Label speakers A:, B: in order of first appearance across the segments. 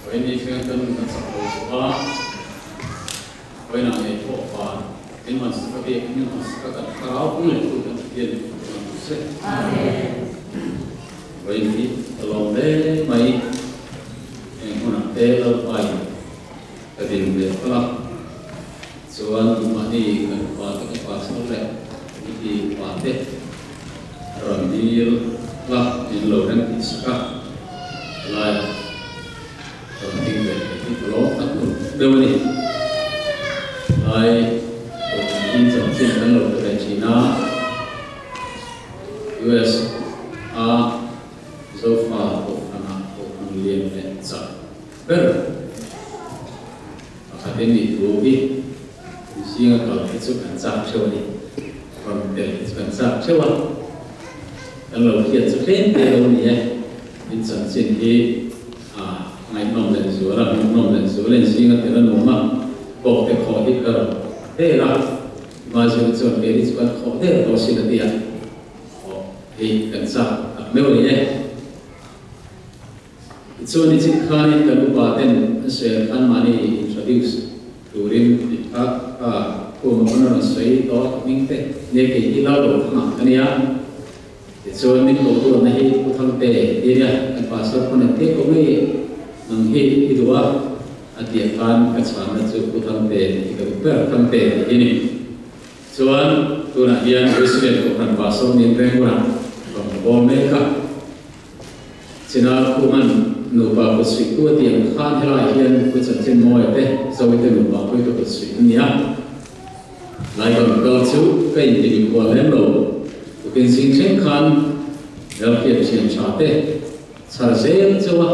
A: Vawiin thleng ka nun a chak lo zawh a, vawiinah ngei pawh van min hawn sak a biak in min hawn sak a kan thlarau kawng leh thu kan Pathian min fak ngam duh se. Vawiin hi ka lawm hle mai, eng hmunah te Lalpa in ka din leh phal a, chuan mahni kan upa te ka pa chhar leh committee upa te rawn dil la min lo rem tih sak a, helai rawn ding ve thei hi ka lawm tak tur deuh a ni. Helai kohhran hi chanchin kan lo hre ve thin a, US a Zofa kohhranah kohhran lian leh chak ber pakhat in nih thu hi zinga kal hi chu kan chak theuh a ni. Rawn tel hi chu kan chak theuh a, kan lo hriat chu tlem te lo ni e. In chanchin hi a ngaihnawm leh zual a, hmuhnawm leh zual a, in zinga tel a nuam a, kawk te khawh hi ka rawn der a, Mazir chuan keini chu kan khawh der tawh sin a ti a, khawh hi kan chak tak meuh a ni e. Tichuan i chik khanin kan upa ten an sawi ang khan mahni introduce turin tih kha ka khum a pawn a rawn sawi tawh a hming te nia kei hi Lalro Thanga ka nia. Tichuan min ko duatna hi Pu Thangte ti nia kan pastor pawn engtia ko ngei nang hi i duh a a tih khan ka chhanna chu Pu Thangte tih hi ka duh ber Thangte tih hi ni. Chuan tunah hian Wismian Kohhran pastor niin Renguna rawn bawm mek a. China Khuman nupa kut suih tu a tih ang khan helaiah hian Pu Chanchin Mawia te Zawite nupa pawh hi ka kut suih an ni a. Lai ka rawn kal chu ka inti mikhual lem lo. Tukin zing thleng khan Ralhriat thian tha te chhar zel chauh a.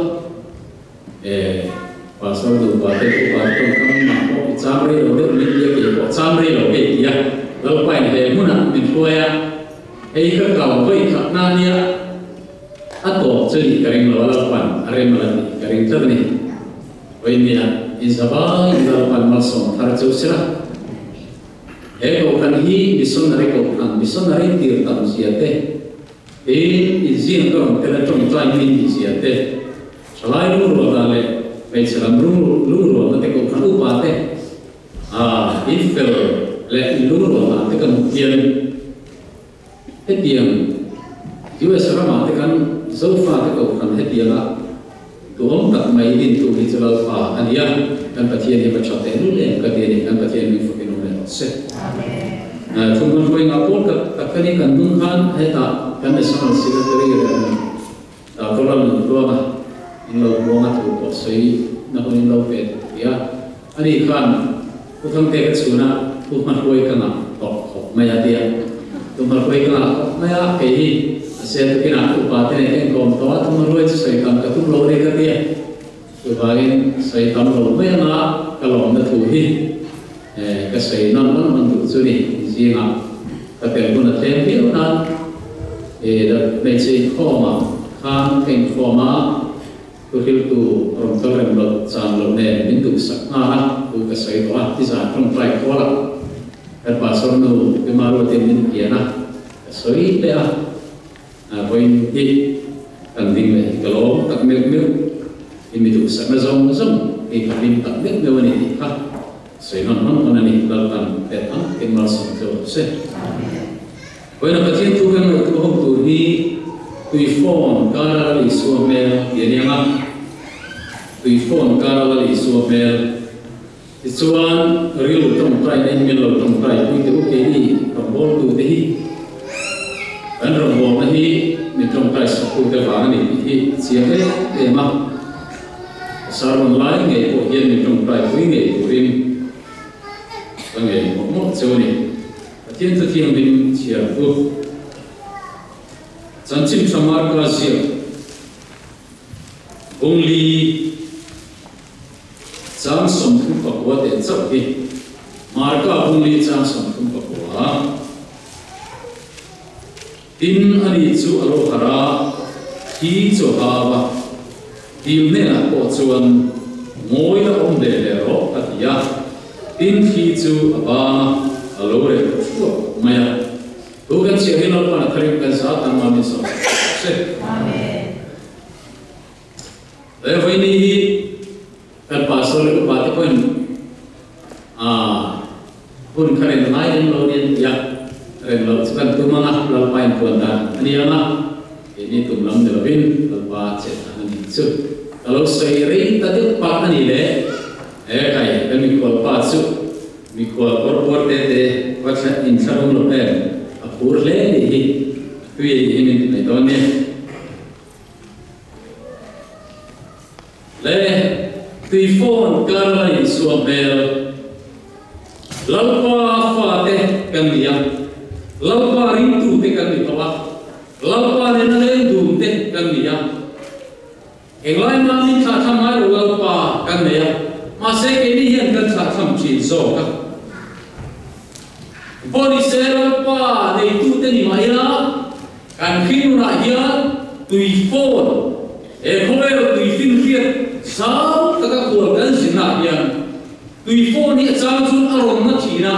A: E, Pastor nupa te upa te tawngkam mah pawh i cham rei lo deuh min tia kei pawh cham rei lo hei tia Lalpain he hmunah min hruai a, hei ka kau vawi khat na nia a tawp chu nih ka ring lo a Lalpan a rem a la tih ka ring tlat a ni. Vawi nia inzavai in Lalpan malsawm thar chu sela. He kohhran hi missionary kohhran, missionary tir tam zia te, Tin, inzing ka rawn tel a tawngtai min tih zia te, thalai lungrualna leh hmeichhe lam lungrualna te kohhran upa te, ah, in fel leh in lungrualna te ka hmuh hian hetiang US ramah te kan Zofa te kohhran hetianga duhawm tak mai dintu hi chu Lalpa a ni a, kan Pathian hi va tha teh lul em ka ti a ni, kan Pathian min fakin awm leh rawh se. Thumhmun hruai ngah pawl tak tak kha ni kan hnung khan hetah kan National Secretary leh Doctor Lalnuntluanga in lo buang a thu pawh sawi na hun in lo pe ti a, ani khan Pu Thangte ka chhuna Pu Hmahruai ka ngah tawh khawp mai a ti a, Pu Hmahruai ka ngah khawp mai a, kei hi a sel takin upa te nen ka inkawm tawh a, Thu Hmahruai chu sawi tam ka tum lo a ni ka ti a, chuvangin sawi tam lo mai anga ka lawmna thu hi ka sawi nawn nawn nawn duh chu ni zingah ka tel hun a tlem viau nan hmeichhe inkhawmah khan ka inkhawm a, Thuhriltu rawn kal rem loh chan loh nen min duhsak nghal a, thu ka sawi tawh a, nizan tawngtai khawl a, kan pastor nu Pi Maruatin min pian a, ka sawi leh a, vawiin hi kan ding leh hi ka lawm tak meuh meuh, i mi duhsakna zawng zawng hi ka hlim tak meuh meuh a ni tih kha sawi nawn nawn nawn a ni, Lalpan pek ang takin malsawm chu rawh se. Vawiin a Pathian thu kan ngaihtuah ho tur hi Tuifawn kara Lal Isua hmel tih a ni ang a, Tuifawn kara Lal Isua hmel. Tichuan rilru tawngtai na in min lo tawngtai pui teh u keini rawngbawltu te hi kan rawngbawlna hi min tawngtai saktu te vang a ni tih hi a chiang em em a. Sermon lai ngei pawh hian min tawngtai pui ngei turin ka ngei mawlh mawlh cheu a ni. Pathian chu thianghlim chhiar u. Chanchin tha Marka ziak Bungli chang 39 teh chauh hi Marka Bungli chang 39. Tin, ani chu a lo harh a, thi chu a hau a, dil hnenah pawh chuan ngawi la awm leh leh rawh a ti a. Tin, thi chu a bang a, a lo reh ta thuak mai a. Thu kan chhiah hi Lalpan a tharim kan za tan mamin sawm sak rawh se. Amen. He vawiini hi. Kan pastor leh upa te pawhin hun kha rem ngai lem lo nia an ti a, rem loh chu kan tum ang a, Lalpa inpuan dan a ni ang a, keini tum lam ni lovin Lalpa chet dan a nih chu ka lo sawi rei ta deuh palh a ni le. He kai kan mikhual pa chu mikhual pawr puar te te va inthlahrung lo em, a phur hle nih hi, tui a nih hi min ti mai dawn nia. Le tui phone kar la insuam hmel. Lalpa fate kan ni a, Lalpa ringtute kan ni tawh a, Lalpa nena leng dun te kan ni a. Englai mah min thlahthlam ngai lo Lalpa kan nei a, mahse keini hian kan thlahthlam thin zawk a. Pawh ni se Lalpa neitute ni mah ila, Kan hringnunah hian tui fawn, he khawvel tui finhriat zau taka kual kan zinah hian tui fawn hi a chang chuan a rawn na thin a,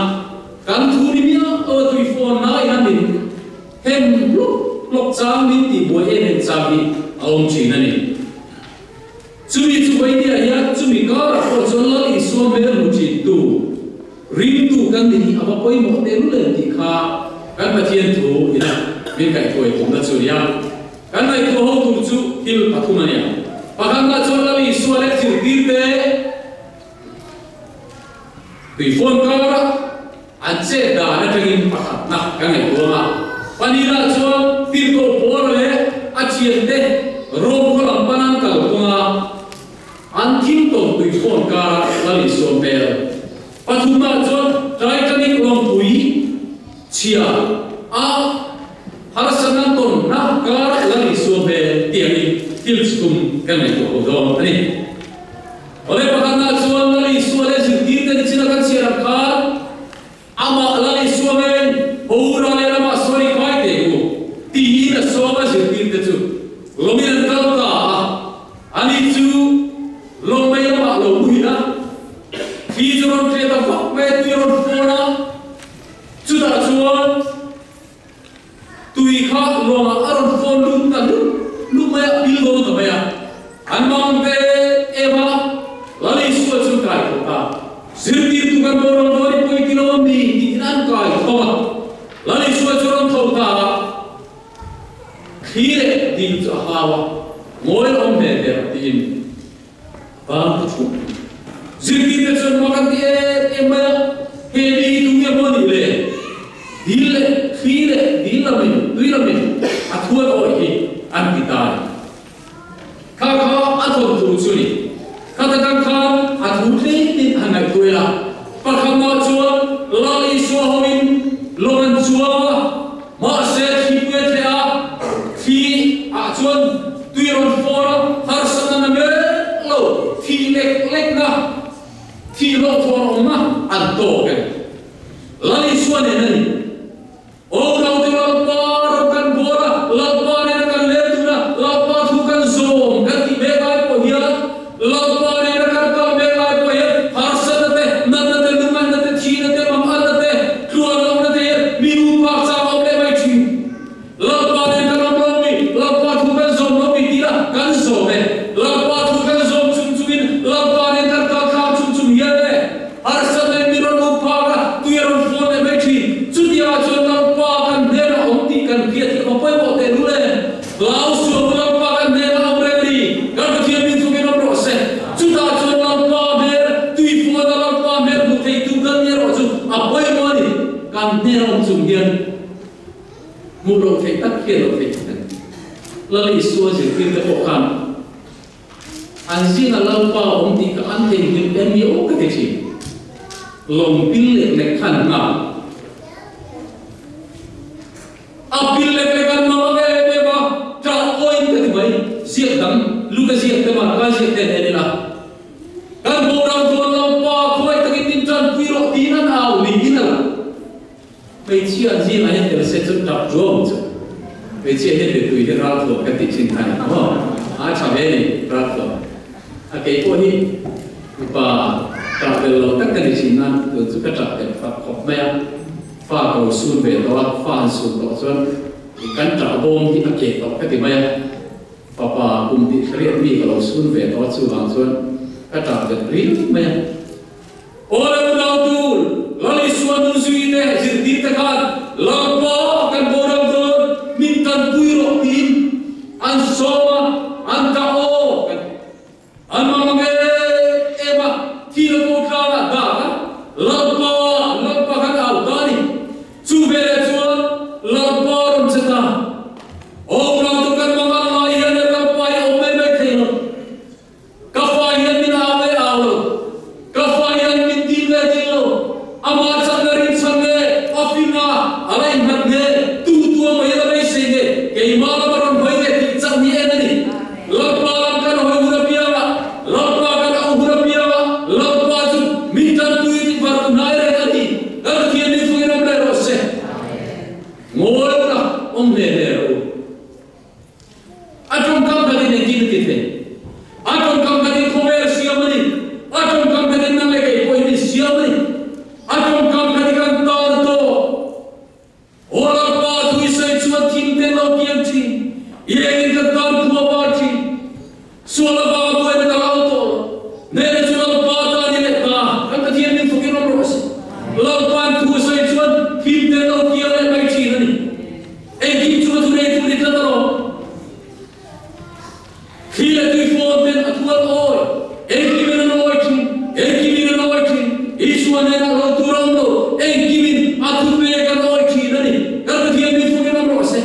A: kan thu ni miah lo a tui fawn na in a min hem hlawk hlawk chang min tih buai em em chang hi a awm thin a ni. Chumi chu Vainia hian chumi karah pawh chuan Lal Isua hmel hmu thin tu, Ringtu kan ni hi a va pawimawh tehlul em tih kha kan Pathian thu ina min kaihhruai tumna chu a ni a. Kan ngaihtuah ho tur chu thil pathum a ni a. Pakhatna chuan Lal Isua leh zirtirte tuifawn kara an chet dan atangin pakhatna kan ngaihtuah a. Pahnihna chuan tirhkoh Paula leh a thiante Rom khaw lam pana an kal kawnga An thil tawn tui phone kara Lal Isua hmel pathumah chuan Titanic lawngpui chhia a harsatna tawnna kara Lal Isua hmel tiangin thil chitum kan ngaihtuah ko dawn a ni. Awle pakhatna chuan Lal Isua leh zirtirte ni china kan chhiar ang khan Amah Lal Isua men Hora lehlamah sawi kai teh u tiin a sawm a zirtirte chu lawmin an kal ta a. Ani chu lawm mai lamah lo muhin a, thli chu rawn tle ta vak mai a, tui a rawn fawn a, chutah chuan tui kha lawngah a rawn fawn lut ta lup lup mai a, pil dawn ta mai a. An mang ve em a, Lal Isua chu kai tho ta. Zirtirtu kan boral dawn i pawi ti lo a mi tiin an kai tho a, Lal Isua chu rawn tho ta a. Thli leh dil chu a hau a, ngawi awm hle der tiin a bang ta thup. Zirtirte chuan mak an ti em em mai a, He mi hi tunge maw nih le? Dil leh thli leh dil lamin, tui lamin a thuan awih hi an ti ta a ni. Kha kha a thawnthu chu ni. Kha ta tang khan a thu tlem in han ngaihtuah ila. Pakhat mah chuan Lal Isua hoin lawng an chuang a, mahse thlipui a thleh a, thli ah chuan tui a rawn fawr a, harsatna na mek lo, thih lek lekna, thih hlawhthawn awmna an tawk e. Lal Isua nen a ni. Aw naute Lalpa ram kan bawl a, Lalpa nena kan lel dun a, Lalpa thu kan zawm kan tih mek lai pawh hian, Lalpa nena kan kal mek lai pawh hian harsatna te, natna te, lungaihna te, thihna te, manganna te, tluan lohna te hian mi nupa chang awm leh mai thin. Lalpa nen kan awm lo mi, Lalpa thu kan zawm lo mi tih lah kan zawm e. Lalpa thu kan zawm chung chungin Lalpa nen kan kal tlang chung chung hian e. Harsatna in mi rawn um phak a, tui a rawn fawn leh mai thin. Chutiangah chuan Lalpa kan hnenah awm tih kan hriat hi a va pawimawh teh lul e. Hlau sual u Lalpa kan hnenah awm reng a ni, kan Pathian min thawkin awm rawh se. Chutah chuan Lalpa hmel, tui fawna Lalpa hmel hmuh theih tu kan ni erawh chu a pawimawh a ni. Kan hnenah awm chung hian hmuh loh theih tak hian loh theih tak a ni. Lal Isua zirtirte pawh khan An zinga Lalpa awm tih kha an theihnghilh em ni aw ka ti thin. Lawng pil lek lek khan nghal. A pil lek lek an mang em em a, ṭah awiin ka ti mai. Ziak dang, Luka ziak te Marka ziak te nen ila. Kan boral dawn Lalpa khawi takin min ṭanpui rawh tiin an au niin a lang. Hmeichhia an zingah hian tel se chu tap ruam chu. Hmeichhia hian mittui hi ralthuam kan tih thin kha a ni maw? A tha ve a ni ralthuam. A kei pawh hi mipa tah tel lo tak ka ni thin a, tun chu ka tah tel fak khawp mai a. Fa ka lo sun ve tawh a, fa han sun tawh chuan kan tah bawm hi a ke tawh ka ti mai a. Fapa kum tih thla riat mi ka lo sun ve tawh a, chuvang chuan. Ka ṭah bet riau mai a. Aw le unau tur, Lal Isua nun zui te, zirtir te khan Lalpa kan boral dawn, min tanpui rawh tiin an sawm a, an tah aw kan ti. An mang em em a, thil a ko tlang a dak a, Lalpa, Lalpa kan au ta a ni. Chu veleh chuan Lalpa rawn che ta. Aw unau tur kan mang ang lai hian Lalpa hi a awm mai mai thei lo. Ka fa hian min au le au lo, ka fa hian min dil le dil lo, amah chakna rinchhan nge, a fing a, a la innghat nge, tu tu a mai la beisei nge, keimah lam a rawn hawi nge tih chauh hi en a ni. Lalpa lam kan hawi hun apiangah, Lalpa kan au hun apiangah, Lalpa chu min tanpui tih var tu hnai reng a ni. Kan Pathian min fungin awm leh rawh se. Ngawi ula, awm hle hle rawh u. A tawngkam khatin engkim a ti thei. A tawngkam khatin khawvel a siam a ni. A tawngkam khatin nang leh kei pawhin min siam a ni. A tawngkam khatin kan tan tawh. Aw Lalpa, thu i sawi chuan thim te lo kiang thin. I engin kan tan khua var thin. Sual avanga buaina ka lau tawh lo. Nena chu Lalpa ta ni leh ta, kan Pathian min fawkin awm rawh se. Lalpa'n thu a sawi chuan thim te lo kiang leh mai thin a ni. Engkim chu a thu nei tur ni tlat alawm. Thli leh tui fawn ten a thu an awi, engkimin an awi thin, engkimin an awi thin, Isua nena lo tur a awm lo, engkimin a thu pek an awi thin a ni. Kan Pathian min fawkin awm rawh se.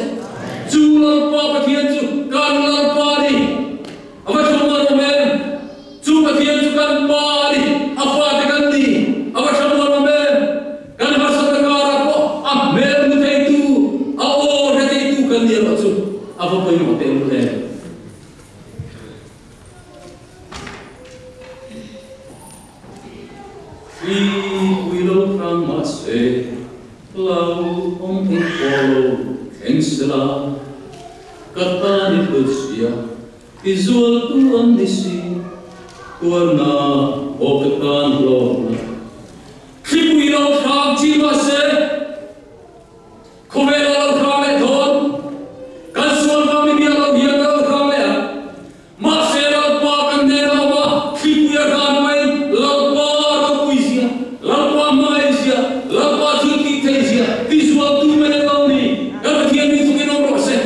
A: Chu Lalpa Pathian chu kan Lalpa a ni. A va thlamuan awm em? Chu Pathian chu kan Pa a ni, a fate kan ni. A va thlamuan awm em? Kan harsatna karah pawh a hmel hmu theitu, a aw hre theitu kan ni erawh chu a va pawimawh tehlul em? Thli pui lo hrang mahse hlau awm eng pawh lo thleng sela, ka tan i hlut sia, i zual tu an ni si, tuarna aw ka tan hlawkna. Thlipui lo hrang chi mahse, Khawvel a lo hrang leh dawn, kan sual vang mi biak lo hian ka lo hrang leh ang. Mahse Lalpa kan hnena awm a, thlipui a hran maiin Lalpa ropui zia, Lalpa hmangaih zia, Lalpa thil tih theih zia tizualtu mai an lo ni. Kan Pathian min fungin awm rawh se.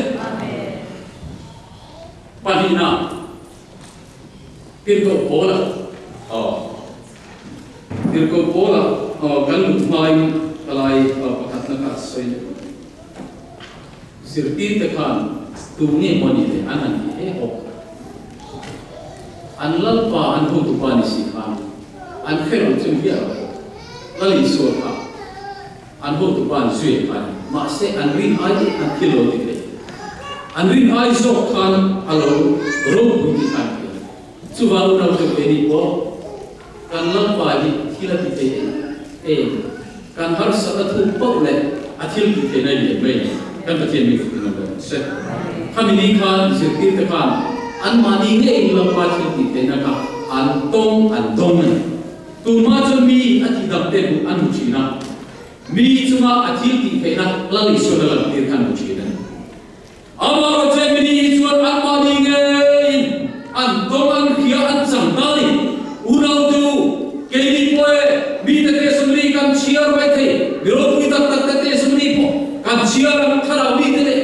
A: Pahnihna, Tirhkoh Paula aw. Tirhkoh Paula aw kan lut hmain palai pakhatna kha a sawi leh. Zirtirte khan tu nge maw ni le an han ti he awk. An lalpa an hotupa ni si khan an hre lo chu miah lo. Lal Isua kha an hotupa an zui kha a ni. Mahse an rin ai tih khan thil lo ti thei. An rin ai zawk khan a lo ropui tih kha an hria. Chuvang unau te ve ni pawh kan lalpa hi thil a ti thei em em, kan harsat a thuk pauh leh a thil ti thei nai lian mai kan Pathian min fuk in awm rawh se. Khami ni khan zirtir te khan anmahni ngeiin lalpa thil tih theihna kha an tawng an dawng a ni. Tunhma chuan mi a tihdam te hmuh an hmu thin a, mi chunga a thil tih theihna Lal Isuan a lantir kha an hmu thin a ni. Amaherawhchu Emily hi chuan anmahni ngeiin an tawng an hria an chang ta a ni. Unaute u, keini pawh e, mite te sawmli kan chhiar mai thei, mi ropui tak tak te te sawmli pawh kan chhiar ang thlarau mite leh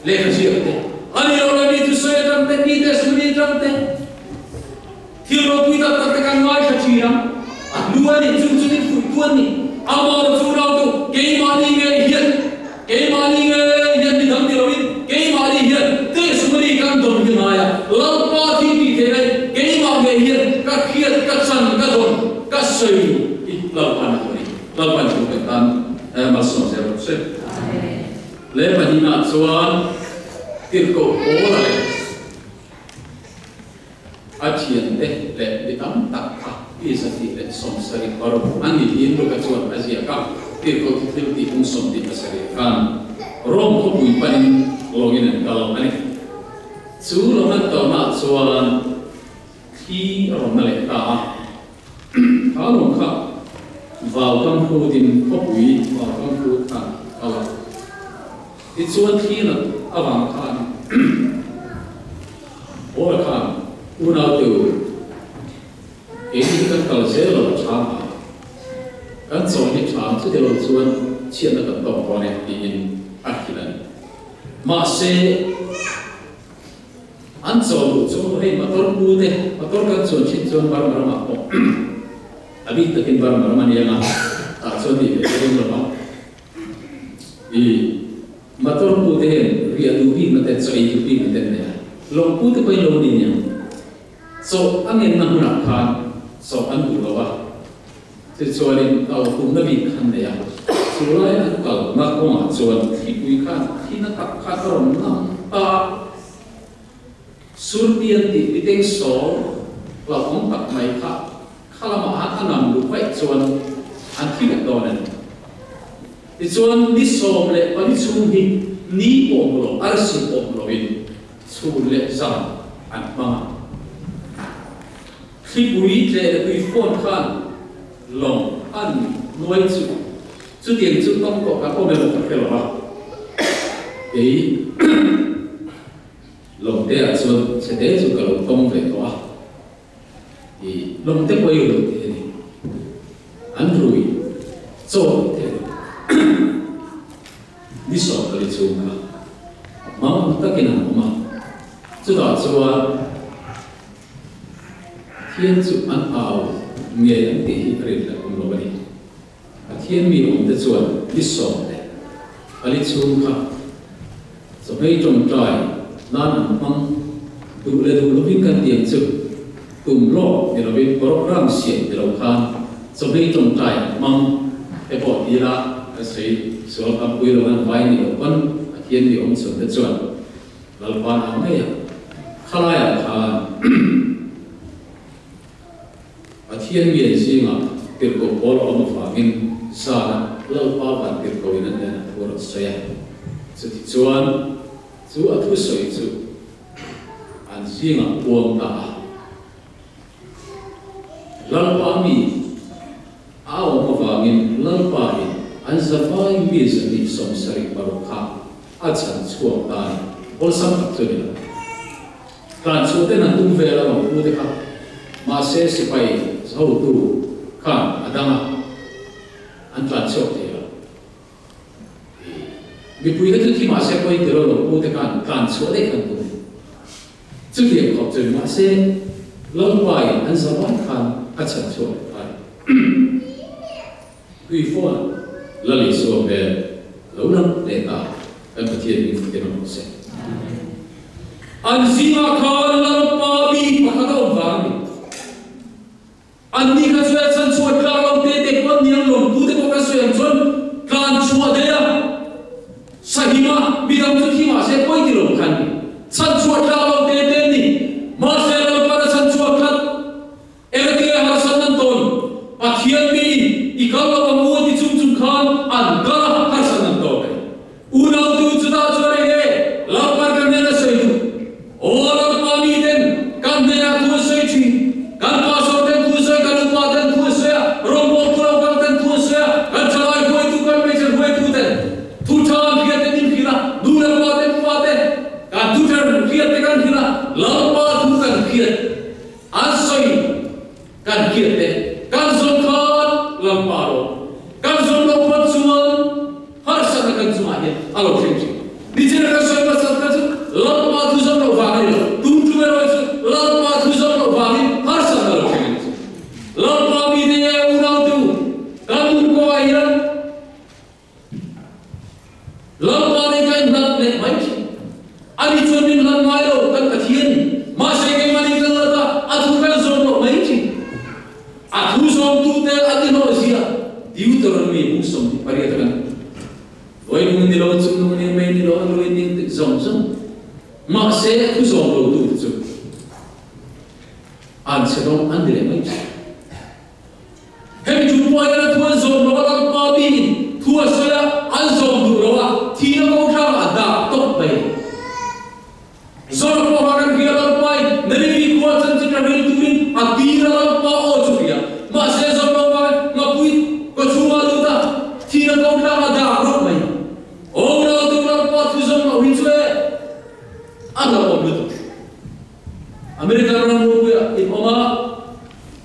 A: lehkha ziak te, a ni lo le mi thusawi atang te, mite sawmli atang te, thil ropui tak tak te kan ngaithla thin ang. A hnu a ni, chung chu min fuihtu an ni. Amaherawhchu unaute u, keimahni ngei hian, Keimahni ngei hian mi dang ni loin keimahni hian testimony kan dawn hi ngai a, Lalpa thil tih theih lai keimah ngei hian ka hriat, ka chan, ka dawn, ka sawi hi Lalpa na tur a ni. Lalpa in thu kan tan malsawm zel rawh se. Le pahnihna chuan tirhkoh Paula leh a thiante leh mi tam tak kha 170 an ni tiin Luka chuan a ziak a, tirhkoh thi thil tih kum 27 khan Rome khawpui panin lawngin an kal a ni. Chu lawng an kalnaah chuan thli a rawn na leh ta a, kha lawng kha vau kam hrutin khawpui vau kam hrut khan kal a, tichuan thli nat avang khan Paula khan unaute u. Keini hi kan kal zel lo a tha ang a, kan chawl hi tha ang chuti lo chuan chhiatna kan tawk dawn e tiin a hrilh a ni. Mahse, an chawl duh chu hei motor pu te, motor kan chuan thin chuan Burma ramah pawh a bik takin Burma ram a ni ang a, tah chuan tih ve ka ring lo vang. I motor pu te hian riah duh bikna te, chaw ei duh bikna te an nei a, lawng pu te pawhin lo ni nia. Chawlh a ngenna hmunah khan chawlh an duh lo a, tichuanin hlauhawmna bik kha an nei a. Chu lai an kalna kawngah chuan thlipui khan thina tak khan a rawn nam ta a, Surtian tih miteng sawl hlauhawm tak mai kha kha lamah han a nam luh vaih chuan an thi vek dawn a ni. Tichuan ni 14 chhung hi ni pawh hmu lo, arsi pawh hmu loin Chhun leh zam an hmang a. Thlipui tleh leh tui fawn khan lawng an nuai chu chutiang chu tawng tawh kan awm emaw ka hre lo a. Kei lawng te ah chuan chhe te chu ka lo tawng ve tawh a. I lawng te pawh i rui thei a ni. An rui chaw thei a ni. Ni 14 chhung kha hmang takin an awm a, chutah chuan Pathian chu an au nge an tih hi a rinhlelh awm lo a ni. Pathian mi awmte chuan ni 14 chhung kha chawhmei tawngtai nan an hmang duh leh duh lovin kan tiang chu tum lawk ni lovin program siam ti lo khan chawhmei tawngtai an hmang te pawh ti ila kan sawi sual kan pui lo an vai ni lo pawn Pathian mi awm chhun te chuan Lalpa ang ngei a khalaiah khan Pathian mi an zingah tirhkoh pawl a awm avangin zana Lalpa van tirhkohin a hnenah thu a rawn sawi a. Chutichuan chu a thusawi chu an zingah puang ta a. Lalpa mi a awm avangin Lalpa in an zavai mi 276 kha a chhan chhuak ta a ni. Awlsam tak chu a ni lo. Tlan chhuah ten an tum vel a rawn pu te kha. Mahse sipai hotu khan a dang a, an tlan chhuak thei lo. Mipui kha chu thi mahse pawhin ti lo lo pu te khan tlan chhuah daih khan tum. Chutiang khawp chu ni mahse Lalpain an zavai khan a chhan chhuak leh ta a ni. Tui phone Lal Isua hmel a lo lang leh ta, kan Pathian hming fakin awm rawh se. An zingah khan Lalpa mi pakhat a awm vang a ni. Anni kha chu e chhan chhuah tlak lo te te pawh an ni ang lawm tute pawh kan sawi ang chuan tlan chhuah daih a, sahima midang chu thi mahse pawi ti lo kha an ni. Chhan chhuah tlak lo te te an ni. Mahse Lalpan a chhan chhuah tlat. Engati nge harsat nan tawn? Pathian mi i kal lo ang u a ti chung chung khan an kal a, harsat nan tawn a ni. Unautu chutah chuan eng nge Lalpan kan hnena sawi duh? Aw Lalpa miten kan hnenah thu a sawi thin. Kan pastor ten thu a sawi, kan upa ten thu a sawi a, rawngbawltu lo kal ten thu a sawi a, kan thalai hruaitu, kan hmeichhe hruaitu ten thu tha an hriat te min hrilh a, nu leh pa ten fa te kan thu tha hriat te kan hrilh a, Lalpa thu kan hriat. An sawi kan hriat te kan zawm khan Lalpa rawh kan zawm loh phawt chuan harsatna kan chungah hian a lo thleng thin. Nichina kan sawi hmasa kha chu Lalpa thu zawm loh vang a ni lo, tun tum erawh hi chu Lalpa thu zawm loh vangin harsatna a lo thleng a ni. Lalpa mite unautu kan nun kawngah hian Lalpa nen ka inhlat leh mai thin. Ani chuan min hlat ngai lo, kan Pathian. Mahse keimahni kan hlat a, a thu kan zawm loh mai thin. A thu zawmtute a ti hlawh zia Deuteronomy bung 28 a kan vawi nung ni lo, chung nung ni, mei ni lo, a lui ning tih zawng zawng. Mahse a thu zawm lotute chu an chhe dawng an ni leh mai thin. Hemi thu pawh hian a thu an zawm lo a, Lalpa miin thu a sawi a, an zawm duh lo a, thihna kawnghrangah a dak tawp mai. Zawrh pawha kan hria Lalpain Nerivi khua chanchin a ril turin a tir a, Lalpa aw chu hria. Mahse zawrh lo vangin ngapui kawchhungah lut a, thihna kawnghrangah a dak rawp mai. Aw raltu Lalpa thu zawm loh hi chu e, a hlauhawm lutuk. America ram ropuiah in awm a.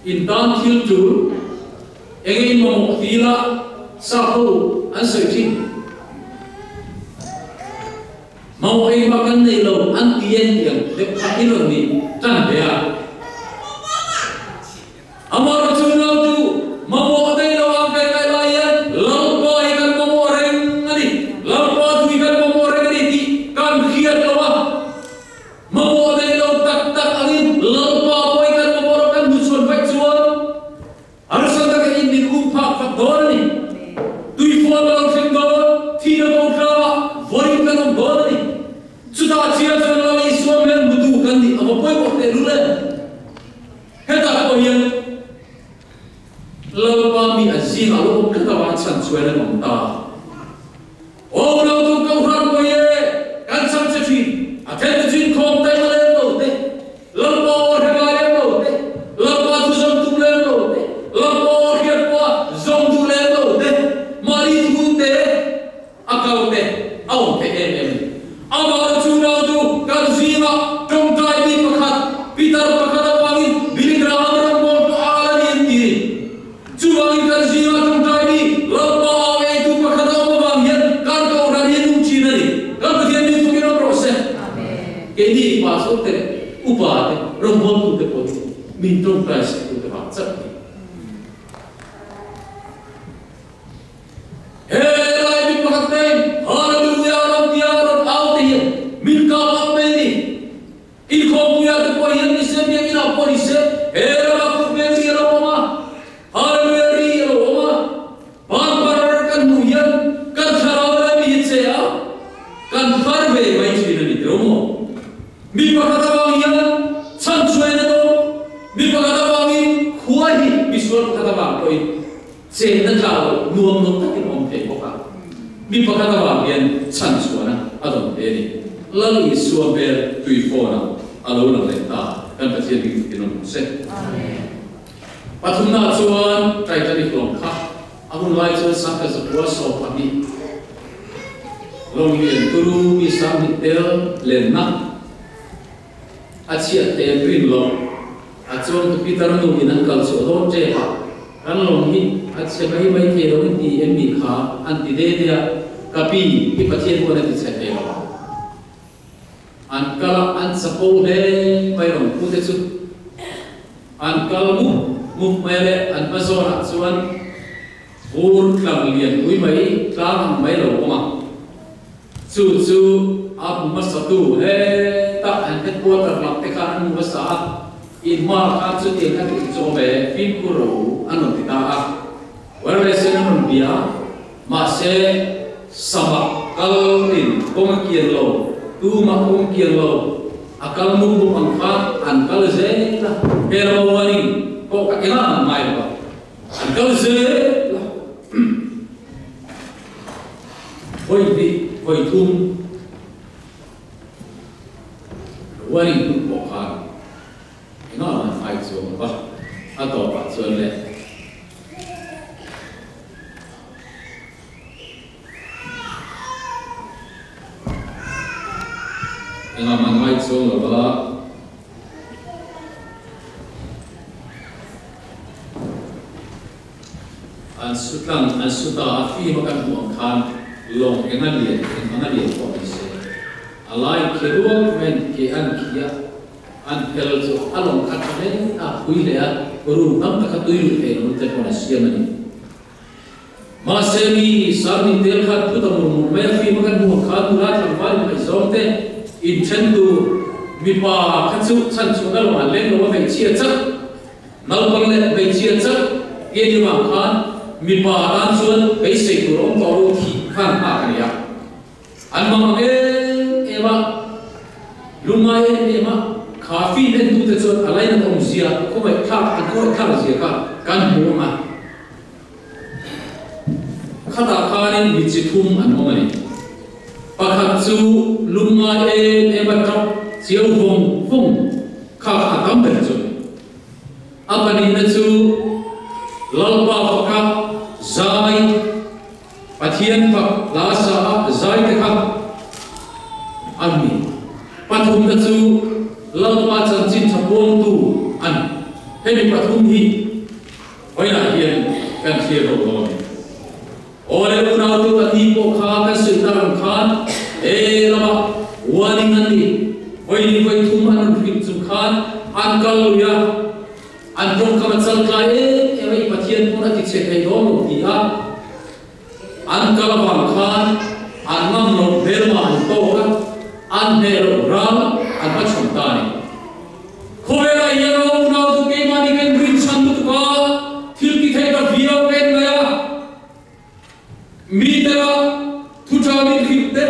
A: In tan thil tul eng in mamawh ti ila sap ho an sawi thin. Mamawh engmah kan nei lo an ti en tiang deuh kha i rawn ni tan ve a. Amaherawh chu nautu mamawh nei lo ang kan ngaih lai hian Lalpa hi kan mamawh reng a ni, Lalpa thu hi kan mamawh reng a ni tih kan hriat lo a. Mamawh nei lo tak tak angin Lalpa pawh hi kan mamawh lo kan hmuchhuan vaih chuan harsa taka in min um phak fak dawn a ni. Tuifual ka lo thleng dawn, thihna ko tlangah vawiin kan awm dawn a ni. Chutah chiah chuan Lal Isua hmel hmutu kan nih a va pawimawh tehlul em? Hetah pawh hian Lalpa mi a zingah lo awm tlat avang chhan chuan an awm ta. Aw lo tu Kohhran pawh e, kan chhang che thin, a then te chu inkhawm taima lem lo te, Lalpa aw hre ngai lem lo te, Lalpa thu zawm tum lem lo te, Lalpa aw hriat pawha zawm duh lem lo te, mahni thu te a kal te a awm theih em em a ni. Amah chu nau chu kan zingah tawngtai mi pakhat, Peter pakhat avangin Billy Graham ram pawl pawh a al a ni an ti a ni. Chuvangin kan zingah tawngtai mi Lalpa au eitu pakhat a awm avang hian kan kohhran hi a nung thin a ni. Kan Pathian min fakin awm rawh se. Keini pastor te leh upa te, rawngbawltu te pawh hi min tawngtai sak tute vang chauh a ni. He lai mi pakhat nen Hallelujah rawn tia rawn au te hian min kap up mai a ni. Inkhawmpuia te pawh hian ni se, biakinn ah pawh ni se, he ramah kut hmel ri a lo awm a, Hallelujah ri a lo awm a, ban par kan hmuh hian kan thlarau lai mi hi che a, kan phar ve mai thin a ni tiro maw? Mi pakhat avang hian chhanchhuaina dawng, mi pakhat avangin khua hi misual pakhat avang pawhin Chenna tla lo nuam lo takin awm thei bawk a, mi pakhat avang hian chhan chhuahna a dawn hle a ni. Lal Isua hmel tui phone-ah a lo lang leh ta, kan Pathian hming fakin awm rawh se. Pathumnaah chuan Titanic lawng kha a hun lai chuan sangha zakua 12 lawng lian turu mi 20 tel lenna A chhiat thei an rin lo. A chuang tu Peter nu in an kal chhuah dawn tep a, kan lawng hi a chhe mai mai thei lo in ti em mi kha an ti de de a, ka pi i Pathian pawn a ti chhe thei lo. An kal a, an chapo hle mai rawn pu te chu an kal mup mup mai a le, an hma zawnah chuan vur tlang lian pui mai tlang ang mai lo awm a. Chu chu a hmu hmasatu heta an headquarter lam te khan an hmu hmasa a, in hma khan chutiang kha tih chu awm e, fimkhur ro an rawn ti ta a. Wireless in an rawn bia a, mahse samak kal in kawng a kian lo, tumah kawng kian lo, a kal mum mum ang khan an kal zel a, he lama warning pawh ka engah an ngai lo a, an kal zel a. Vawi hnih, vawi thum warning hnu pawh khan engah man ai chuang lo va, a tawpah chuan le engah man ai chuang lo va. An su tlang, an su ta a, fim a kan hmuh ang khan lawng eng a lian, eng ang a lian pawh ni se, a lai khi rual men ke an khi a, an phel chu a lawng kha tha hle a, phui hle a, rum tam tak a tui lut thei lo te pawn a siam a ni. Mahse mi Sarni tel khan phut a mur mur mai a, fim a kan hmuh ang khan nula tlangval inngaihdawng te inthen tur mipa kha chu chhan chhuahna lawng an leng lo a, hmeichhia chauh Naupang leh hmeichhia chauh nge ni vang khan mipa tan chuan beisei tur awm tawh lo thih khan nghak a ni a. An mang ang em em a, lungngai em em a, kha film entute chuan a lainat awmzia, khawngaihthlak an khawngaihthlak zia kha kan hmu ang a. Khatah khanin mi chi thum an awm a ni. Pakhat chu lungngai em em a tap chiau vawng vawng kha kha a tam ber chu a ni. A pahnihna chu Lalpa faka zai, Pathian fak hla sa a zai te kha a ni. Pathumna chu Lalpa chanchin tha puangtu a ni. Hemi pathum hi vawiinah hian kan thlir ho dawn a ni. Aw le unautu a ni pawh kha kan sawi tar ang khan he lama warning an ni vawiin vawi thum an rawn hrilh chung khan an kal lui a, an tawngkam a chal tlai em em a, i Pathian pawn a ti chhe thei dawn lo ti a an kal avang khan an ngam loh hmelma an tawk a, an hneh loh ral an hmachhawn ta a ni. Khawvelah hian aw unautu keimahni kan rinchhan lutuk a, thil ti thei ta viau ka en mai a. Mi tela thu tha min hrilh te,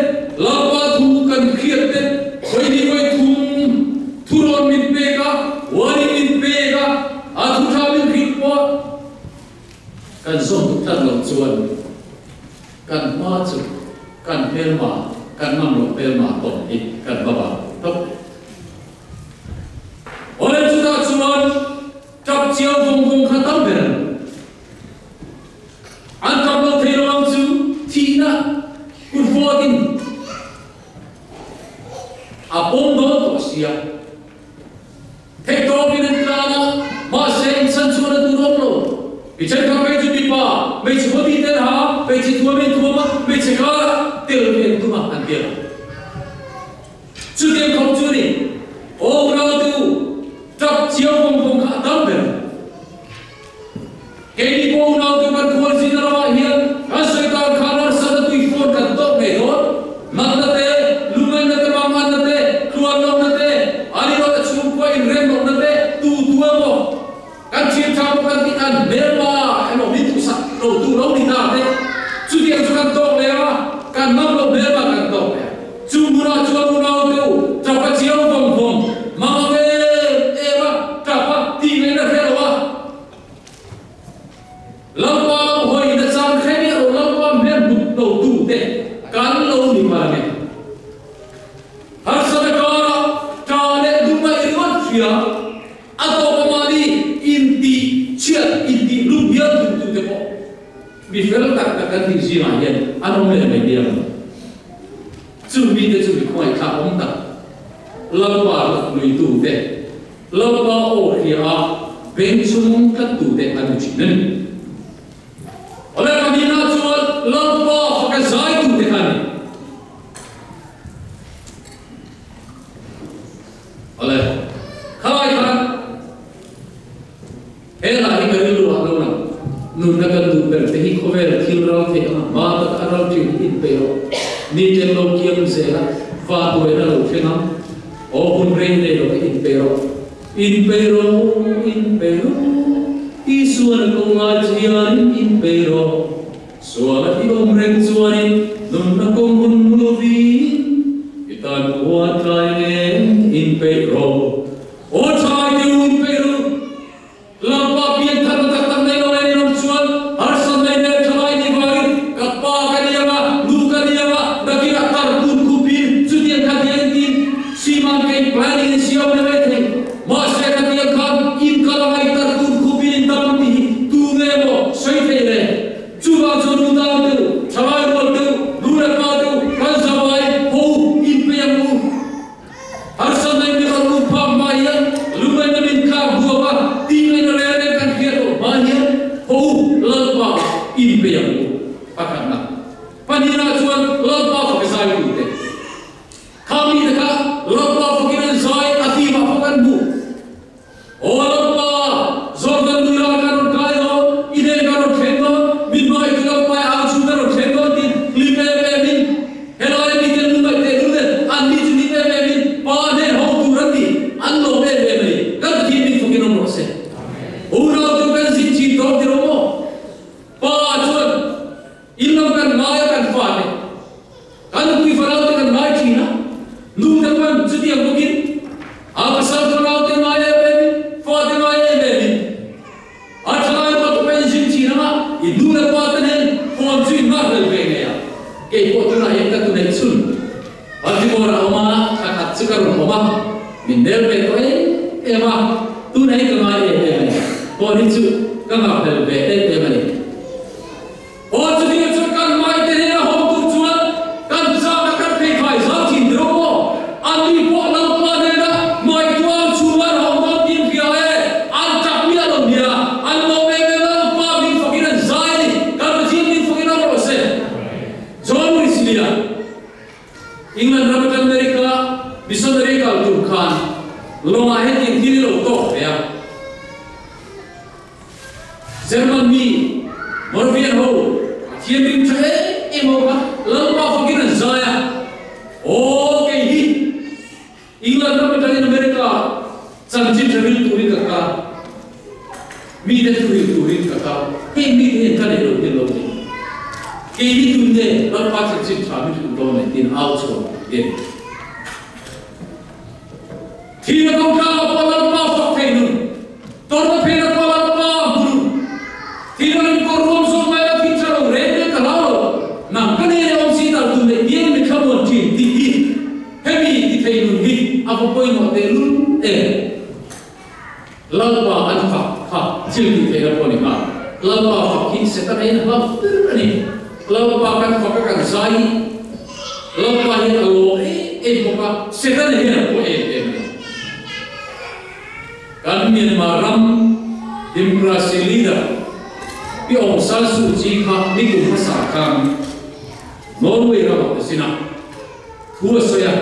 A: Lalpa thu kan hriat te, vawi vawi thum thurawn min pek a, warning min pek a, a thu tha min hrilh pawh kan zawm duh tlat loh chuan kan hma chu kan hmelma, kan ngam loh hmelma tawn hi kan va vang tawp. Awle chutah chuan tap chiau vawng vawng kha tam ber an An tap lo thei lo ang chu thihna kut vawtin a pawm dawn tawh sia. Theihtawpin an tlan a, mahse inchhan chuan a tur awm lo. Mi thenkhat phei chu mipa, hmeichhe body te an ha a, hmeichhe thuamin thuam a, hmeichhe karah tel ve an tum a, an ti a. Chutiang khawp chu ni, aw raltu tap chiau vawng vawng kha a tam ber. Keini pawh unaute kan khual zin ramah hian kan sawi tan khan harsatna tui phone kan tawk ngei dawn. Natna te, lungaihna te, manganna te, tluan lohna te, an inawt a chhungkua inrem lohna te, tu tu emaw kan thiam tha pawh kan tih khan hmelma emaw min duhsak lo tu lo ni ta te, chutiang chu kan tawk leh a, kan ngam loh hmelma kan tawk leh a. Chu hmunah chuan unaute u, tap a chiang vawng vawng, mang ang em em a, tap a tih ngaihna hre lo a. Lalpa lam hawi na chang hre miah lo Lalpa hmel hmut lo tute kan lo ni palh ang e. Harsatna karah ta leh lungngaih ringawt hria a tawpa mahni intih chhiat intih lum hial duhtute pawh Mi fel tak tak kan tih zingah hian an awm leh mai diam. Chung mite chu mi khawngaih awm tak, Lalpa hlui te, Lalpa aw hria a beng chhung tlat tu te an ni thin a ni. Awle pahnihna chuan Lalpa faka zai tu te kha a ni. Awle khalai khan He lah hi ka rilru ah lo lang. Nunna kan duh ber te hi khawvel thil ral theih anga hma tak a ral thin hi inpeih rawh. Ni tlem lo kiam zel a, va tuaina lo thleng ang. Aw hun rei nei lo te inpeih rawh. Inpeih rawh, inpeih rawh, Isuan ko ngai chianin inpeih rawh. Suala i awm reng chuanin nunna kawng hun hmu lovin i tan khua tlai nge inpeih rawh. Aw thalai te u inpeih ru. Lalpa pian tharna tak tak nei lo en in awm chuan harsat nei nen thalai ni vangin ka pa ka ni anga, nu ka ni anga, nakinah tar kun khupin chutiang kha tiang tin Siman kei planning in siam le mai thei. Mahse ka tiang khan in kal anga i tar kun khupin in dam ang tih hi tu nge maw sawi thei le? Chuvang chuan u dang te u, thalai rual te u, nu leh pa te u, kan zavai ho inpeih ang u. Harsatna in min rawn um phak hma hian lungaihna min tlak buak a, tingaihna reng reng kan hriat loh hma hian haw u Lalpa inpei ang u. Pakhatna. Pahnihna chuan Lalpa fak zai tute. Kha mite kha Lalpa fakin an zai a fimah pawh kan hmu. Aw Lalpa, Jordan lui ral ka rawn kai dawn, i nen ka rawn thleng dawn, min hmangaih tu Lalpa i ang chhung ka rawn thleng dawn tiin hlim em em in helai a mite lu ngaih teh lul nen an ni chu hlim em em in Pa hnen ho tur an ni, an lawm em em a ni. Kan Pathian min fawkin awm rawh se. Unau chu kan zin thin tawp ti rawh maw? Pa chuan in lam kan ngai a kan fate. Kan nupui farau te kan ngai thin a, nu te pawn chutiang bawkin a pasal farau te ngai em em in, fa te ngai em em in a thalai rual te pawhin zin thin ang a, i nu leh pa te nen phone chu in nghak rel ve ngei a, kei pawh tunah hian ka tunei chhun Baltimore a awm a, thla khat chu ka rawn awm a, min nel ve tawh em em a, tunah hi ka ngai em em a ni, phone hi chu ka nghak rel ve em em a ni. Aw chutiang chuan kan hmaite hnena hawng tur chuan kan chak a kan pheikhai zau thin ti rawh maw? An ni pawh Lalpa hnena hmai tuar chhung an hawng dawn tih an hria e, an chak miah. German mi Moravian ho Pathian ring tha em em ho kha Lalpa fakin an zai a, Aw kei hi England ram atangin America chanchin tha ril turin ka kal, mite thu ril turin ka kal, heng mite hian ka neih loh hi an lo nei. Kei hi tunge Lalpa chanchin tha min hrilh dawn le tiin au chhuak ang em? Thihna kawngkhar ah pawh Lalpa fak thei nun, tawrhna phen ah pawh Lalpa hmu nun, thihna rim kawr ruam zawk mai la thil tha lo reng reng ka hlau lo, nang ka nen e awm si tal tun leh biang mi thlamuan thin tih hi hemi ti thei nun hi a va pawimawh teh lul em? Lalpa an fak kha thil tih theihna pawh a ni nghal. Lalpa fak hi Setana in a hlau ber a ni. Lalpa kan fak a kan zai hi Lalpa hian a lawm em em bawk a, Setana hian a pawh em em a ni. Kan Myanmar ram democracy leader Pi Aung San Suu Kyi kha nikum hmasa khan Norway ramah te sin a thu a sawi a.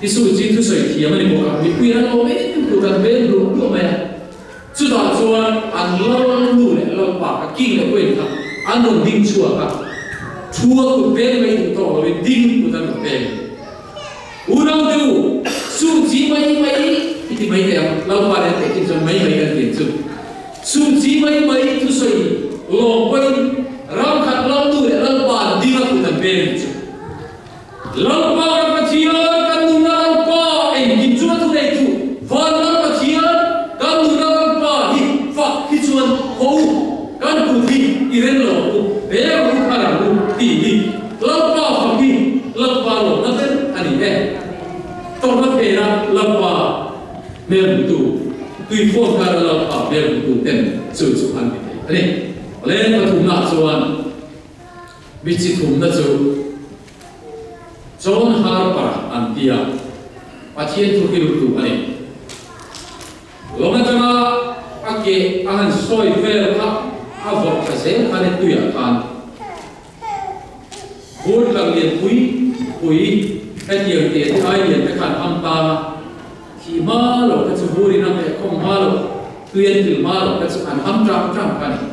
A: I su chi thusawi thiam a ni bawk a, mipui an awm em em tur kan veng luah luah mai a. Chutah chuan an lal nu leh lalpa kha king leh queen kha an rawn ding chhuak a, thu a kut veng mai duh tawk lovin ding kut an rawn peng. Unau te u, su chi mai mai i ti mai teh ang, lalpa nen tehkhin chuan mai mai kan tih chu. Su chi mai mai thusawi lawm pawhin ram khat lal nu leh lalpa an ding a kut an peng tih chu. Lalpa kan Pathian, kan nunna Lalpa, engkim chunga thu neitu Van Lal Pathian, kan nunna Lalpa hi fak hi chuan khaw u, kan kut hi i reng lo ang u, be ang u, phar ang u tih hi Lalpa fak hi Lalpa lawmna ber a ni e. Tawrhna phena Lalpa hmel hmutu, tuifawn kara Lalpa hmel hmutu ten chu chu an ti thei a ni. Leng pathumnaah chuan. Mi chi thumna chu John Harper an ti a, Pathian thu hriltu a ni. Lawng atanga a ke a han sawi vel kha a vawrh thla zel khan e tuiah khan bur tlang lian pui pui hetiang te te ai lian te khan ham tang a, thih hma lo kha chu burin a hmeh khawm hma lo, tui an til hma lo kha chu an ham tang tang kha a ni.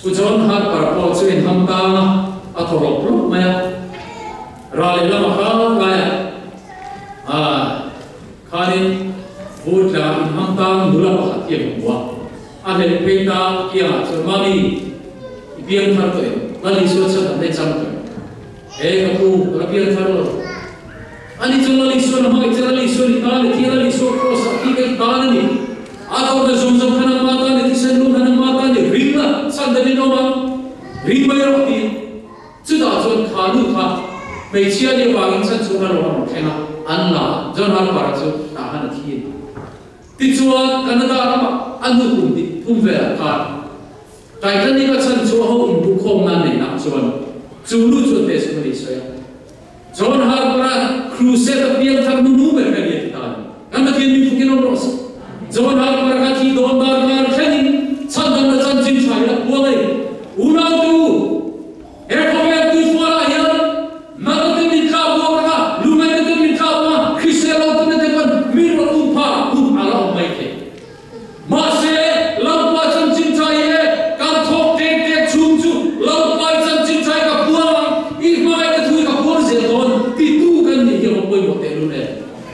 A: Pu John Harper pawh chu inham tang a, a thaw rawp rawp mai a. Ral lehlam a kal lai a, ah, khanin vur tla inham tang nula pakhat hi a hmu a. A hlelh phei ta kiangah chuan, Mami, i piang thar tawh em? Lal Isua chhan an nei chang tawh em? He ka pu, ka la piang thar lo. Ani chu Lal Isuan a hmangaih che, Lal Isuan i tan leh thi, Lal Isua kraws ah thi ka i tan a ni. A tawrhna zawng zawng khan a ma tan leh thisen lung khan a ma tan leh ring a chhan deuhin awm ang, ring mai rawh tiin. Chutah chuan kha nu kha hmeichhia nih avangin chhan chhung a rawn rawn thleng a, an la a, John Harper-a chu tah khan a thi a ni. Tichuan Canada ramah a nu kum hnih thum velah khan Titanic a chhan chu a ho inbukhawm nan neihna chuan chu nu chuan testimony a sawi a. John Harper-a crusade a piang thar nu nu ber ka ni a ti ta a ni. Kan Pathian min fukin awm rawh se. John Harper-a kha thi dawn dar kar thlengin chhandamna chanchin tha in a puang a ni. Unaute u, he khawvel tuifualah hian nate min tla buak anga, lungaina te min tla buak anga, hrisel lo tuna te pawn min rawn um phak hun a la awm mai thei. Mahse, Lalpa chanchin tha hi e, kan thawk tek tek chhung chu Lalpa i chanchin tha hi ka puang ang, i hmangaihna thu hi ka puang zel dawn ti tu kan nih hi a va pawimawh teh lul e.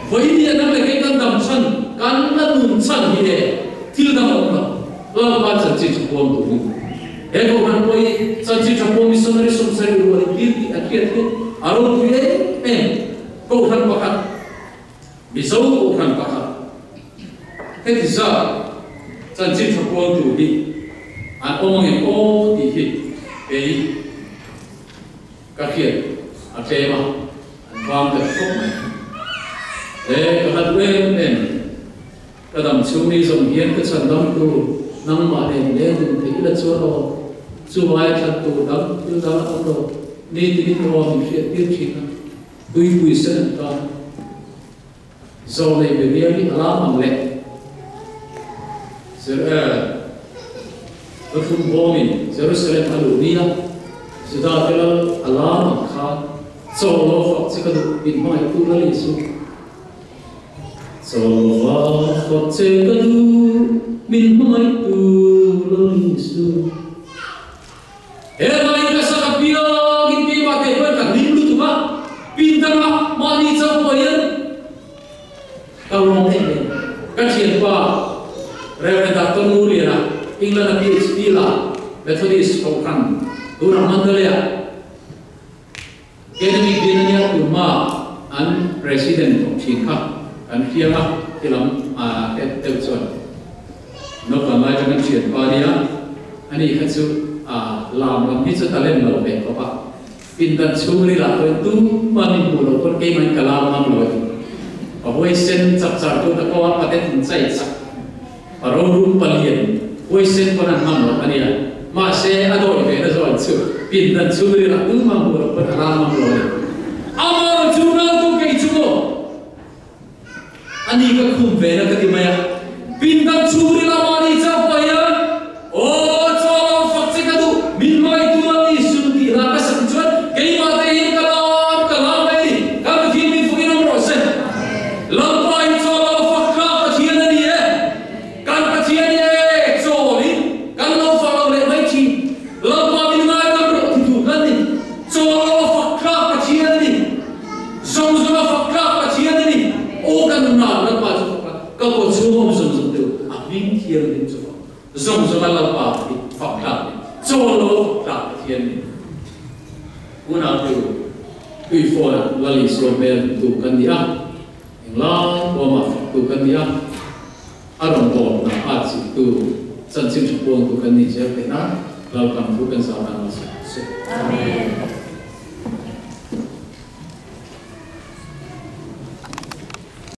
A: Vawiin hian nang leh kei kan dam chhan, kan la nun chhan hi e, thil dang a awm lo. Lalpa chanchin tha puang turin he kohhran pawh hi chanchin tha puang missionary 70 rual in tir tih an hriat hian a ropui em em. Kohhran pakhat. Mizo kohhran pakhat heti zat chanchin tha kual tur hi an awm angem aw tih hi kei ka hriat a tlem a, an vang deuh khawp mai. Le ka hla duh em em, ka dam chhung ni zawng hian ka chhan dam tur nangmah nen leng dun theih ila chuan aw, chu aia thlan tur dang thil dang a awm lo, nitin in aw min hriat tir thin a. Tuipui sen an tan Zawlnei Miriam-i a lam ang leh Luthlum bawmin Jerusalem a luh ni a, Juda te lal a lam ang khan chaw lo fak che ka duh min hmangaihtu Lal Isu. Chaw lo fak che ka duh. Min hmangaih tu Lal Isu. He lai ka sak apiangin keimah te pawhin ka hlim lutuk a, pindangah mahni chauh pawh hian ka lawm em em. Ka thianpa Rev. Doctor Ngurliana, England-a PhD la, Methodist Kohhran, tunah Mandalay-ah Academic din ania tunhma an President thawk thin kha kan hriang a, ti lam a te deuh chuan naupang lai atang kan thianpa ania, ani kha chu a lam lam hi chu talent lo ve khawp a, pindan chhung ril ah pawhin tumah min hmuh loh pawn keimahin ka lam ngam lo a ti. Pa huaisen chak char tu ta ko a, paten in chai chak. A rorum palian huaisen pawn an hmang lo a nia. Mahse, a dawi ve na zawn chu pindan chhungril ah tumah hmuh loh pawn a ral ngam lo a ni. Amah chu nau tu kei chu maw? A ni ka khum ve na ka ti mai a. Pindan chhungril ah mahni chauh pawh hian, Aw, chaw lo fak che ka duh, min hmangaih tu lam ni sun tih hla ka sak chuan keimah te hian ka lam ka lam mai a ni. Kan Pathian min fukin awm rawh se. Lalpa hi chaw lo fak tlak Pathian a ni e. Kan Pathian hi e chawlin kan lo fak lo leh mai thin. Lalpa min ngaidam rawh ti tur kan ni. Chaw lo fak tlak Pathian a ni. Zawng zawng a fak tlak Pathian a ni. Aw ka nunah Lalpa chu fak la, ka kaw chhung awm zawng zawng te u, a hming thianghlim chu fak. Zawng zawng a Lalpa hi fak tlak ni. Chaw lo fak tlak Pathian ni. Unau te u, Tuifawn-ah Lal Isua hmel hmutu kan ni a, englai pawma faktu kan ni a, a rawn bawlna at zirtu, chanchin tha puangtu kan nih zel theih nan Lalpan thu kan zau nan malsawm se.
B: Amen.